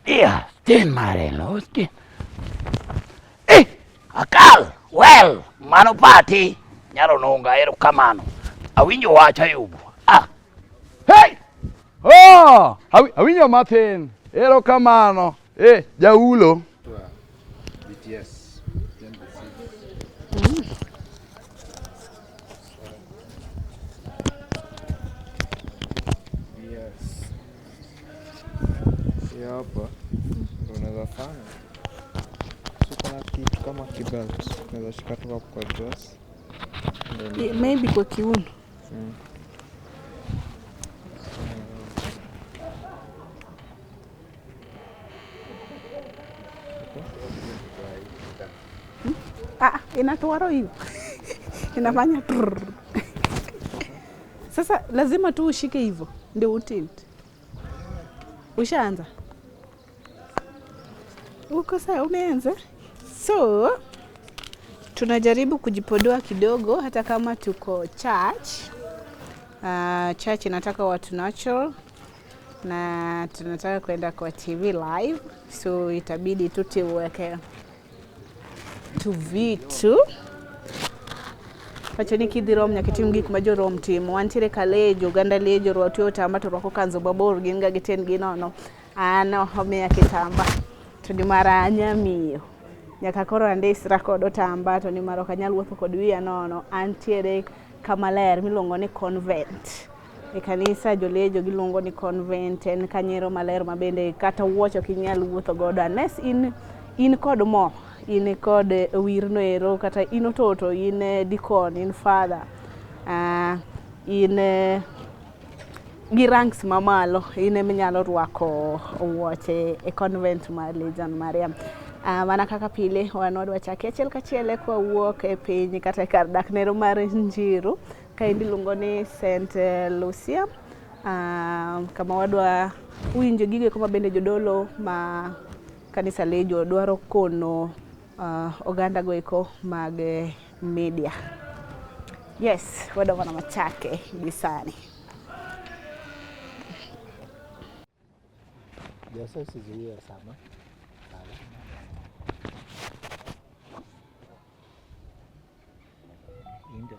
Iya, tin mare no, tin. Eh, akal, well, mano pati. Nyalo nunga erokamano. Awinjo wach Ayubu. Ah. Hey! Oh, awinjo mathin. Erokamano. Eh, jaulo. BTS. Yes. Hii hapa ndo unaweza fanya. So kuna kitu kama kibelt unaweza shika tu hapo kwa dress. Then Maybe kwa kiuno. Ah, inatoa roho hiyo. Inafanya trrr. Sasa lazima tu ushike hivyo ndio utint. Ushaanza? Uko sawa, umeanza? So tunajaribu kujipodoa kidogo hata kama tuko church. Church inataka watu natural na tunataka kwenda kwa TV live, so itabidi tu tuweke tu vitu wacho ni kidhi rom nyaka itim gik ma jorom timo. Wantiere ka Lejo, oganda Lejo orwako tuo otamba to orwako kanzu mabor, gin ga gitiendgi nono. An omiya kitamba to nimar anyamiyo nyaka koro andisra kod otamba to nimar ok anyal wuotho kod wiya nono. Antiere kama ler miluongo ni convent. E kanisa jolejo giluongo ni convent, en kanyero maler ma bende kata wuoch ok inyal wuotho godo unless in kod mo, in kod wirno ero, kata in ototo, in deacon, in father, in gi ranks mamalo, in ema inyalo rwako wuoche e convent mar Legion Maria. Mana kaka pile wan wadwa chake achiel kachiel kwawuok e piny kata e kar dak nero mar Njiru kaendi iluongo ni St Lucia, kama wadwa winjo gigo eko ma bende jodolo ma kanisa Lejo dwaro kono oganda go eko mag media. Yes, wadwa mana machake gi sani. Jose usizuie sama.